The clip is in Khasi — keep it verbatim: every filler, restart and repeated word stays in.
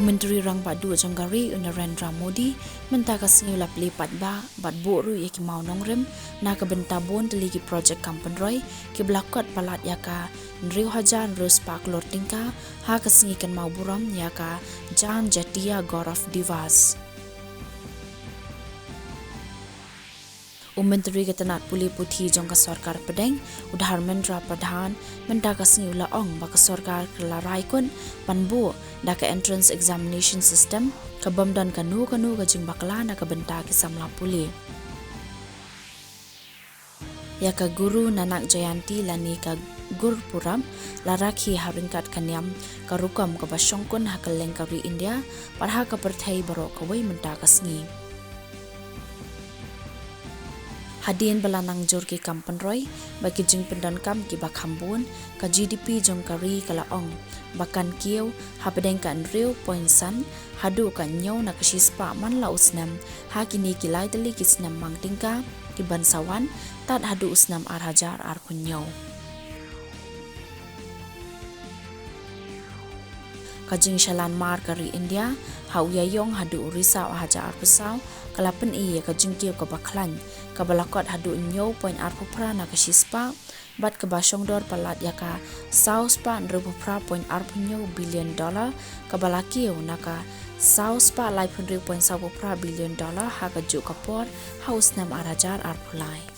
Myntri Rangbah Duh jong ka ri u Narendra Modi mynta ka sngi u la plie paidbah bad buh ruh ïa ki mawnongrim na ka bynta bun tylli ki projek kam pynroi kiba la kot palat ïa ka hynriew hajar hynriew spah klur tyngka ha ka sngi kynmaw burom ïa ka Janjatiya Gaurav Diwas. U Myntri ka tnat pule puthi jong ka sorkar pdeng, u Dharmendra Pradhan, mynta ka sngi u la ong ba ka sorkar ka la rai kut ban buh da ka entrance examination system, ka bym don kano kano ka jingbakla na ka bynta ki samla pule. Ïa ka Guru Nanak Jayanti lane ka Gurpurab la rakhe ha ryngkat ka niam ka rukom kaba shongkun ha kylleng ka ri India bad ha ka pyrthei baroh kawei mynta ka sngi. Hadien ba la nang jur ki kam pynroi bad ki jingpyndonkam kiba kham bun, ka G D P jong ka ri ka la ong ba kan kiew hapdeng ka hynriew point san haduh ka hynñiew na ka shispah man la u snem ha kine ki lai tylli ki snem mang tyngka ki ban sa wan tad haduh u snem ar hajar arphew hynñiew. Ka jingshalan mar ka ri India ha u Ïaïong haduh u Risaw ar hajar arphew saw ka la pyni ïa ka jingkiew kaba khlaiñ kaba la kot haduh hynñiew point arphew phra na ka shispah bad kaba shongdor palat ïa ka saw spah hynriewphew phra point arphew hynñiew billion dollar kaba la kiew na ka saw spah laiphew hynriew point sawphew phra billion dollar ha kajuh ka por ha u snem ar hajar arphew lai.